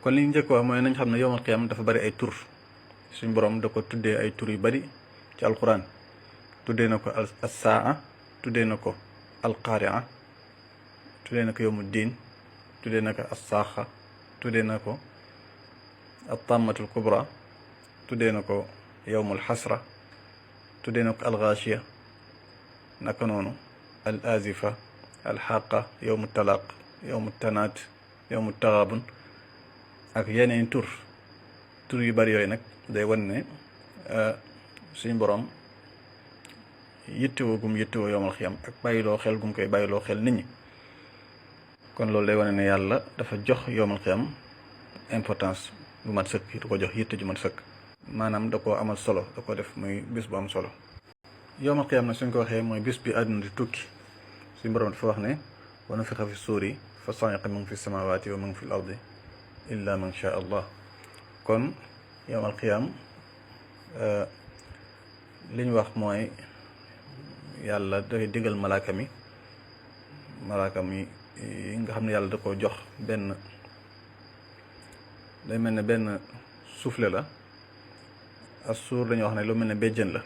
kon li ñu njëkk wax mooy nañ xam ne yowmal qiyaam dafa bari ay tur suñ borom da ko tuddee ay tur yu bari ci alquran tuddee na ko as-saa tuddee na ko alqaaria tuddee na ko yowmu diin tuddee na ko as-saaxa tuddee na ko at-tammatul kubra tuddee na ko yowmul xasra tuddee na ko algaashiya naka noonu al azifa alxaqa yowmu talaq yowmu tanaat yowmu taxaabun ak yeneen tur yu bari yooyu nag day wan ne suñ borom yittewoo gum yittewoo yowmal xiyam ak bàyyiloo xel gum koy bàyyiloo xel nit ñi kon loolu day wane ne yàlla dafa jox yowmal xiyam importance bu mat sëkk du ko jox yitte ju mat sëkk maanaam da koo amal solo da ko def muy bis bu am solo yowmal qiyaam nag suñ ko waxee mooy bis bi àdduna di tukki suñ borom dafa wax ne wa nufixa fi suuri fa sa'iqa man fi samawati wa man fi l ardi illa man sha allah kon yowmal qiyaam li ñu wax mooy yàlla dafay digal malaaka mi nga xam ne yàlla da koo jox benn day mel ne benn soufflet la as suur dañoo wax ne lu mel ne béjjën la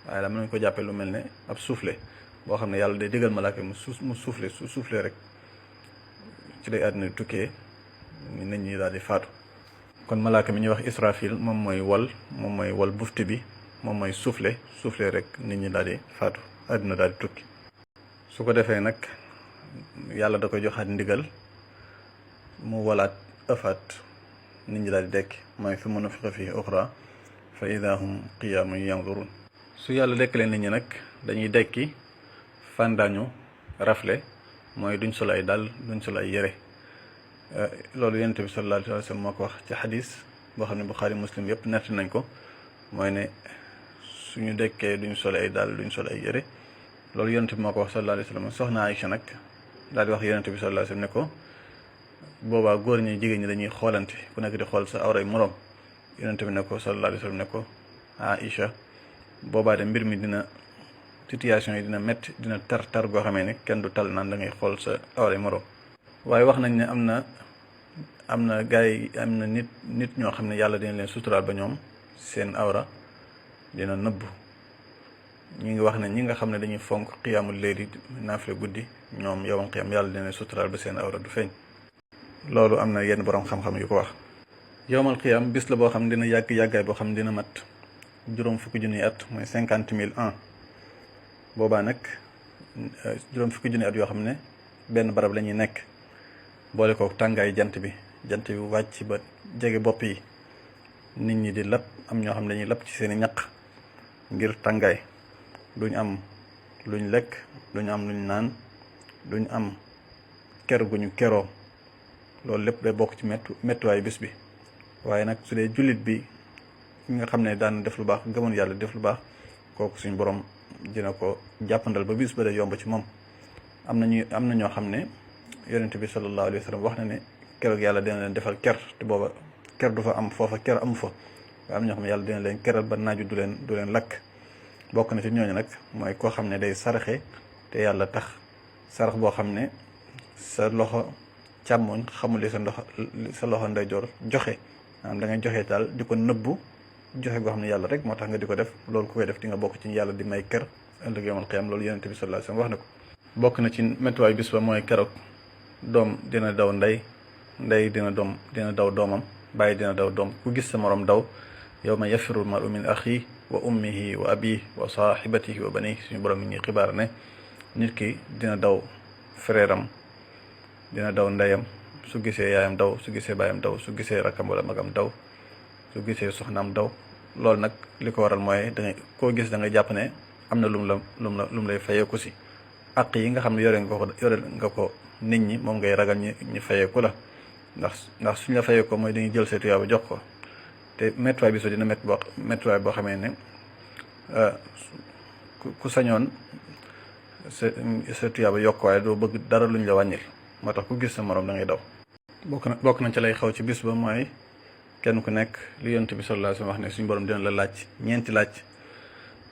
waaye daal mën nañu ko jàppee lu mel ne ab soufflet boo xam ne yàlla day digal malaaka mu soufflet rek ci lay àddina tukkee nit ñi daal di faatu kon malaaka mi ñuy wax israfil moom mooy wal bufti bi moom mooy soufflet rek nit ñi daal di faatu àddina daal di tukki su ko defee nag yàlla da koy joxaat ndigal mu walaat ëfaat nit ñi daal di dekk mooy fi nufixa fiihi uxraa fa idaa hum qiyaamun yanzurun su yàlla dekkalee nit ñi nag dañuy dekki fàndaañu rafle mooy duñ sol ay dàll duñ sol ay yére loolu yonent bi sallallahu alayhi wa sallam moo ko wax ci xadis boo xam ne Buxaari Muslim yëpp nett nañ ko mooy ne suñu dekkee duñ sol ay dàll duñ sol ay yére loolu yonent bi moo ko wax sallallahu alayhi wa sallam soxna Aïcha nag daal di wax yonent bi sallallahu alayhi wa sallam ne ko boobaa góor ñi jigéen ñi dañuy xoolante ku nekk di xool sa awray moroom yonent bi ne ko sallallahu alayhi wa sallam ne ko Aïcha boobaa de mbir mi situation yi dina métti dina tar goo xamee ne kenn du tal naan da ngay xool sa awray moroom waaye wax nañ ne am na gars yi am na nit ñoo xam ne yàlla dina leen suturaal ba ñoom seen awra dina nëbbu ñi ngi wax ne ñi nga xam ne dañuy fonk xiyaamul layli naafile guddi ñoom yowmal qiyaam yàlla dina leen suturaal ba seen awra du feeñ loolu am na yenn borom xam-xam yu ko wax yowmal qiyaam bis la boo xam ne dina yàggaay boo xam ne dina mat juróom fukki junniy at mooy 50 000 ans boobaa nag juróom fukki junniy at yoo xam ne benn barab la ñuy nekk boole ko tàngaay jant bi wàcc ba jege bopp yi nit ñi di lap am ñoo xam ne dañuy lap ci seeni ñaq ngir tàngaay duñ am luñ lekk duñ am luñ naan duñ am ker gu ñu keroo loolu lépp day bokk ci méttuwaayu bis bi waaye nag su dee jullit bi ki nga xam ne daan def lu baax gëmoon yàlla def lu baax kooku suñ borom dina ko jàppandal ba bis ba day yomb ci moom am na ñoo xam ne yonent bi sallallahu alayhi wa sallam wax na ne keroog yàlla dina leen defal ker te booba ker du fa am foofa ker amu fa waaye am ñoo xam ne yàlla dina leen keral ba naaju du leen lakk bokk na ci ñooñu nag mooy koo xam ne day saraxe te yàlla tax sarax boo xam ne sa loxo càmmoñ xamul sa loxo ndeyjoor joxe maanaam da ngay joxe daal di ko nëbbu joxe goo xam ne yàlla rek moo tax nga di ko def loolu ku koy def di nga bokk ci yàlla di may ker ëllëg yawmal qiyaam loolu yonent bi sallallahu alayhi wa sallam wax na ko bokk na ci méttuwaay bis ba mooy keroog doom dina daw ndey dina daw doomam bàyyi dina daw doom ku gis sa morom daw yawma yafirru l-mar'u min axiihi wa ummihi wa abiihi wa saahibatihi wa baniihi suñu borom mi ñuy xibaar ne nit ki dina daw frère am dina daw ndeyam su gisee yaayam daw su gisee baayam daw su gisee rakkam wala magam daw su gisee soxnaam daw loolu nag li ko waral mooy koo gis da nga jàpp ne am na lum lay fayeeku si àq yi nga xam ne yore nga ko nit ñi moom ngay ragal ñi fayeeku la ndax suñ la fayeeku mooy dañuy jël sa tuyaaba jox ko te méttiwaay bi so dina méttiwaay boo xamee ne ku sañoon sa tuyaaba yokk waaye doo bëgg dara luñ la wàññil moo tax ku gis sa morom da ngay daw bokk na ci lay xaw ci bis ba mooy kenn ku nekk li yonent bi sallallahu alayhi wa sallam wax ne suñu borom dina la laaj ñeenti laaj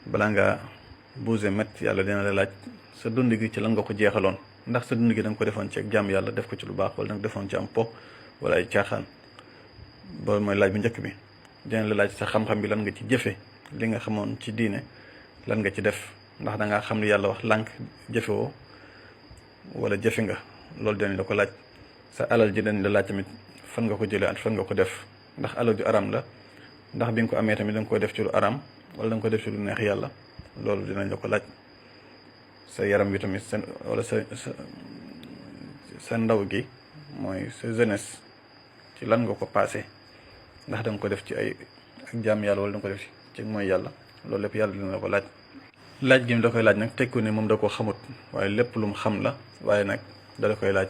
balaa ngaa buuse met yàlla dina la laaj sa dund gi ci lan nga ko jeexaloon ndax sa dund gi da nga ko defoon ci ak jàmm yàlla def ko ci lu baax wala da nga defoon ci am po wala ay caaxaan loolu mooy laaj bu njëkk bi. dinañ la laaj sa xam-xam bi lan nga ci jëfe li nga xamoon ci diine lan nga ci def ndax da ngaa xam li yàlla wax lànk jëfe woo wala jëfe nga loolu dinañ la ko laaj. sa alal ji dañ la laaj tamit fan nga ko jëlee at fan nga ko def ndax alal ju aram la ndax bi nga ko amee tamit da nga ko def ci lu aram wala da nga ko def ci lu neex yàlla loolu dinañ la ko laaj. sa yaram bi tamit wala sa ndaw gi mooy sa jeunesse ci lan nga ko passé ndax da nga ko def ci ay ak jaam yàlla wala da nga ko def ci mooy yàlla loolu lépp yàlla dina la ko laaj. laaj gi mu da koy laaj nag teg ko ne moom da koo xamut waaye lépp lu mu xam la waaye nag da koy laaj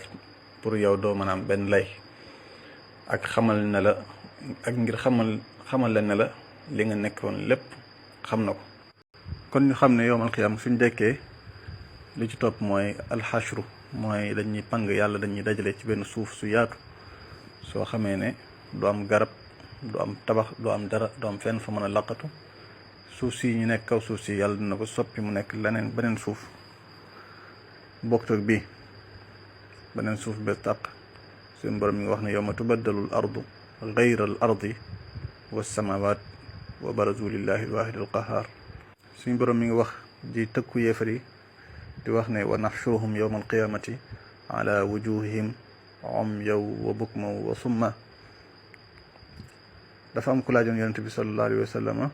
pour yow doo mën a am benn lay ak xamal ne la ak ngir xamal la ne la li nga nekkoon lépp xam na ko. kon ñu xam ne yowmal qiyaam suñ dekkee li ci topp mooy alxashru mooy dañuy pang yàlla dañuy dajale ci benn suuf su yaatu soo xamee ne du am garab du am tabax du am dara du am fenn fa mën a laqatu suuf si ñu nekk kaw suuf si yàlla dina ko soppi mu nekk leneen beneen suuf bokkut ak bii beneen suuf bés tàq seen borom mi ngi wax ne yawma tubaddalu al ardu gayra al ardi wassamawat wa barazu lillahi alwahid alqahar. suñ borom mi ngi wax di tëkku yéefar yi di wax ne wa naxshuruhum yawma alqiyamati ala wujuhihim umyaw wa bukma wa summa. dafa am ku laajoon yonente bi sallallahu alayhi wa sallam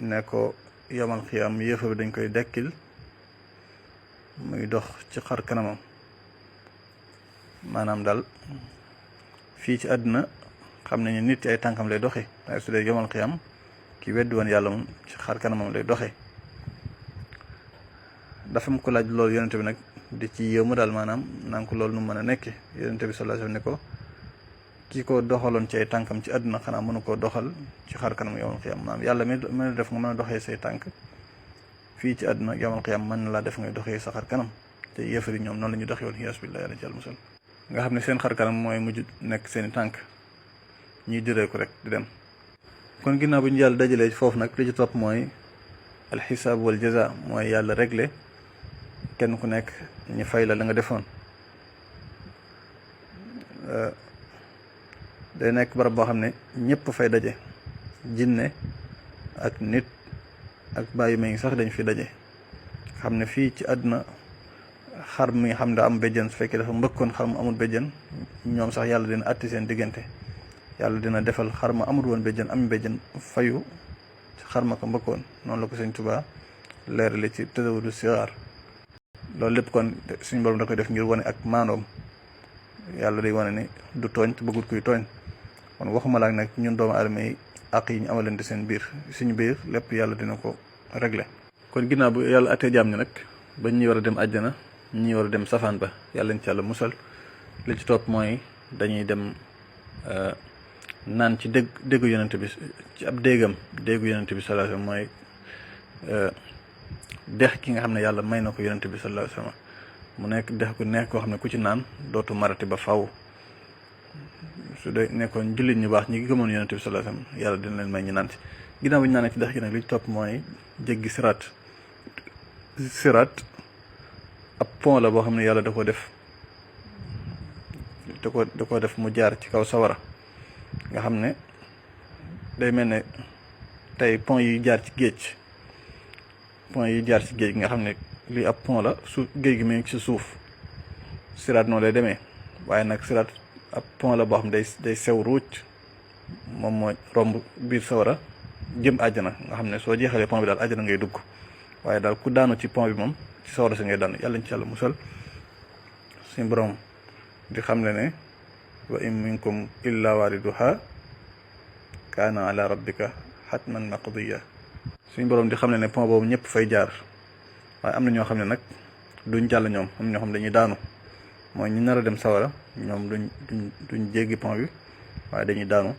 ne ko yawmal qiyaam yéefar bi dañ koy dekkil muy dox ci xar kanamam maanaam daal fii ci àdduna xam nañu nit ci ay tànkam lay doxee waaye su dee yawmal qiyaam ki weddi woon yàlla moom ci xar kanamam lay doxee. dafa am ko laaj loolu yonente bi nag di ci yéemu daal maanaam naan ko loolu nu mën a nekke yonente bi sallallahu alayhi wa sallam ne ko ki ko doxaloon ci ay tànkam ci àdduna xanaa mënu koo doxal ci xar kanam yawmal qiyaam maanaam yàlla mi mën a def nga mën a doxee say tànk fii ci àdduna yawmal qiyaam mën na laa def ngay doxee sa xar kanam te yéefar yi ñoom noonu la ñuy doxee woon xiyaas billah yàlla ci yàlla musal nga xam ne seen xar kanam mooy mujj nekk seen i tànk ñuy diree ko rek di dem. kon ginnaaw bu ñu yàlla dajalee foofu nag li ci topp mooy alxisaab wal jaza mooy yàlla réglé kenn ku nekk ñu fay la nga defoon. day nekk barab boo xam ne ñëpp fay daje jinne ak nit ak bàyyi ma ngi sax dañ fi daje xam ne fii ci àdduna xar mi nga xam ne daa am béjjën su fekkee dafa mbëkkoon xar mu amul béjjën ñoom sax yàlla dina atti seen diggante yàlla dina defal xar ma amul woon béjjën am béjjën fayu ci xar ma ko mbëkkoon noonu la ko Sëñ Tuubaa leerale ci Tazawudu Sixaar. loolu lépp kon suñu borom da koy def ngir wane ak maandoom yàlla day wane ni du tooñ te bëggul kuy tooñ kon waxuma laak nag ñun doomu aadama yi àq yi ñu amalante seen biir suñu biir lépp yàlla dina ko régler. kon ginnaaw bu yàlla attee jaam ñi nag ba ñi war a dem àjjana ñi war a dem safaan ba yàlla ñu ci yàlla musal li ci topp mooy dañuy dem naan ci déggu yonente bi ci ab déggu yonente bi sallallahu alayhi wasallam mooy dex ki nga xam ne yàlla may na ko yonente bi sallallahu alayhi wasallam mu nekk dex ku nekk koo xam ne ku ci naan dootu marati ba faw su dee nekkoon jullit ñu baax ñi gëmoon yonente bi sallallahu alayhi wasallam yàlla dina leen may ñu naan ci ginnaaw bi ñu naanee ci dex gi nag li ci topp mooy jéggi siraat ab pont la boo xam ne yàlla da ko def mu jaar ci kaw sawara nga xam ne day mel ne tey pont yi jaar ci géej nga xam ne lii ab pont la géej gi mu ngi ci suuf siraat noonu lay demee waaye nag siraat ab pont la boo xam ne day sew ruuc moom moo romb biir sawara jëm àjjana nga xam ne soo jeexalee pont bi daal àjjana ngay dugg waaye daal ku daanu ci pont bi moom ci sawara si ngay daanu yàlla ñu ci yàlla musal. suñu borom di xam ne wa in minkum illa waariduha kaana ala rabbika hatman maqdiya. suñu borom di xam ne pont boobu ñëpp fay jaar waaye am na ñoo xam ne nag duñ jàll ñoom am na ñoo xam ne dañuy daanu mooy ñu nar a dem sawara ñoom duñ jéggi pont bi waaye dañuy daanu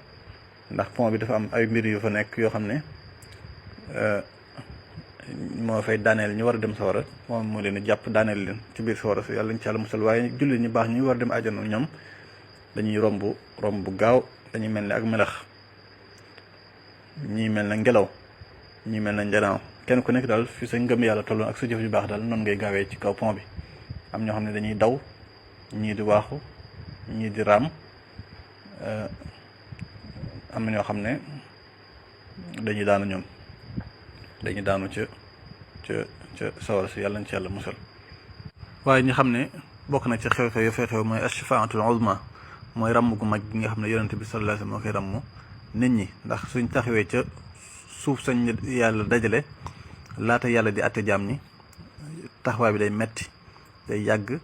ndax pont bi dafa am ay mbir yu fa nekk yoo xam ne moo fay daaneel ñu war a dem sawara moom moo leen jàpp daaneel leen ci biir sawara si yàlla ñu ci yàlla musal waaye jullit ñu baax ñu war a dem àjjana ñoom dañuy romb bu gaaw dañuy mel ne ak melax ñii mel na ngelaw ñii mel na njanaaw kenn ku nekk daal fi sa ngëm yàlla tolloon ak sa jëf ju baax daal noonu ngay gaawee ci kaw pont bi am ñoo xam ne dañuy daw ñii di waaxu ñii di raam am na ñoo xam ne dañuy daanu ñoom dañuy daanu ca sawara si yàlla nañ ci yàlla musal. waaye ñi xam ne bokk na ci xew-xew ya fay xew mooy ashfaatul uzma mooy ràmm gu mag gi nga xam ne yonente bi sallallahu alayhi wasallam moo koy ràmm nit ñi, ndax suñ taxawee ca suuf sañ yàlla dajale laata yàlla di àtte jaam ñi taxawaay bi day metti day yàgg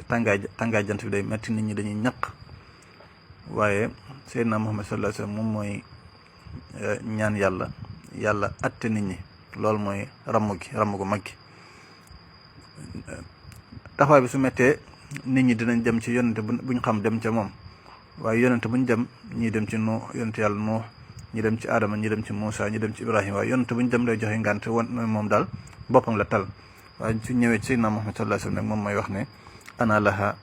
tàngaay jant bi day metti, nit ñi dañuy ñaq. waaye Seydina Muhammad sallallahu alayhi wasallam moom mooy ñaan yàlla àtte nit ñi, loolu mooy ràmm gu mag gi. taxawaay bi su mettee nit ñi dinañ dem ci yonente buñ xam dem ca moom, waaye yonente buñ dem ñii dem ci Nuux yonente yàlla Nuux, ñi dem ci Adama, ñi dem ci Muusa, ñi dem ci Ibrahima, waaye yonente buñ dem lay joxe ngànt won moom daal boppam la tal. waaye su ñëwee ci Seydina Muhammad sallallahu alayhi wasallam nag moom mooy wax ne ana laha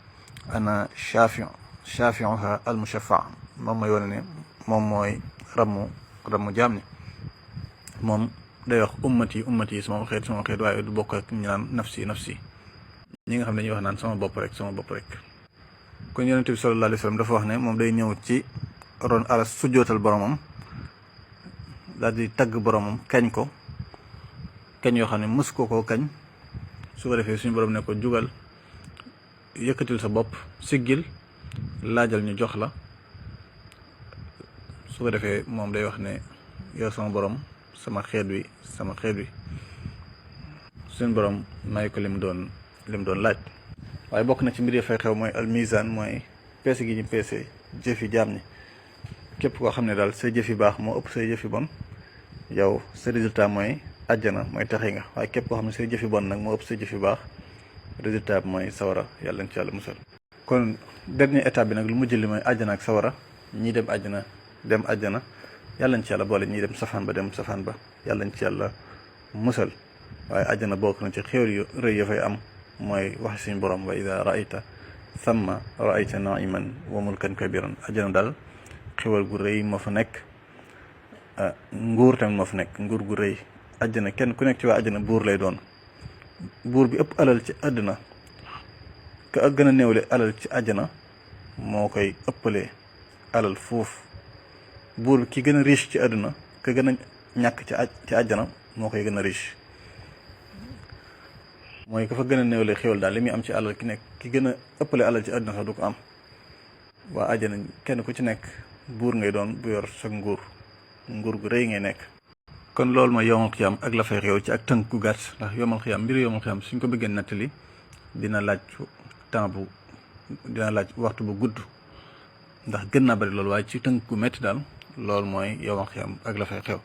ana shafi'uha al mushaffa, moom mooy wane ne moom mooy rammu jaam ni. moom day wax ummati sama xeet waaye du bokk ak ñu naan nafsi ñi nga xam ne dañuy wax naan sama bopp rek. kon yonente bi sallallahu alayhi wasallam dafa wax ne moom day ñëw ci ron aras sujjootal boromam daal di tagg boromam kañ ko kañ yoo xam ne mës koo kañ. su ko defee suñu borom ne ko jugal yëkkatil sa bopp siggil laajal ñu jox la. su ko defee moom day wax ne yow sama borom sama xeet wi suñu borom may ko lim doon laaj. waaye bokk na ci mbir yi fay xew mooy al mizan, mooy peese gi ñu peese jëfi jaam ñi. képp koo xam ne daal say jëfi baax moo ëpp say jëfi bon, yow sa résultat mooy àjjana, mooy taxe nga. waaye képp koo xam ne say jëfi bon nag moo ëpp say jëfi baax, résultat bi mooy sawara, yàlla na ci yàlla musal. kon dernier étape bi nag lu mujj li mooy àjjana ak sawara. ñii dem àjjana yàlla nañ ci yàlla boole, ñii dem safaan ba yàlla nañ ci yàlla musal. waaye àjjana bokk na ci xéwal yu rëy ya fay am, mooy wax suñu borom wa ida raayta thamma raayta naiman wa mulkan kabiran. àjjana daal xéwal gu rëy moo fa nekk, nguur tamit moo fa nekk, nguur gu rëy. àjjana kenn ku nekk ci waa àjjana buur lay doon, buur bi ëpp alal ci àddina ka gën a néewle alal ci àjjana moo koy ëppalee alal foofu. buur bi ki gën a riche ci àdduna ka gën a ñàkk ci àjjana moo koy gën a riche. mooy ka fa gën a néewle xéwal daal li muy am ci alal ki gën a ëppale alal ci àdduna sax du ko am. waa àjjana kenn ku ci nekk buur ngay doon bu yor sa nguur gu rëy ngay nekk. kon loolu mooy yowmal xiyaam ak la fay xew ci ak tënk gu gàtt, ndax yowmal xiyaam suñ ko bëggee nettali dina laaj waxtu bu gudd, ndax gën naa bari loolu. waaye ci tënk gu metti daal loolu mooy yowmal xiyaam ak la fay xew.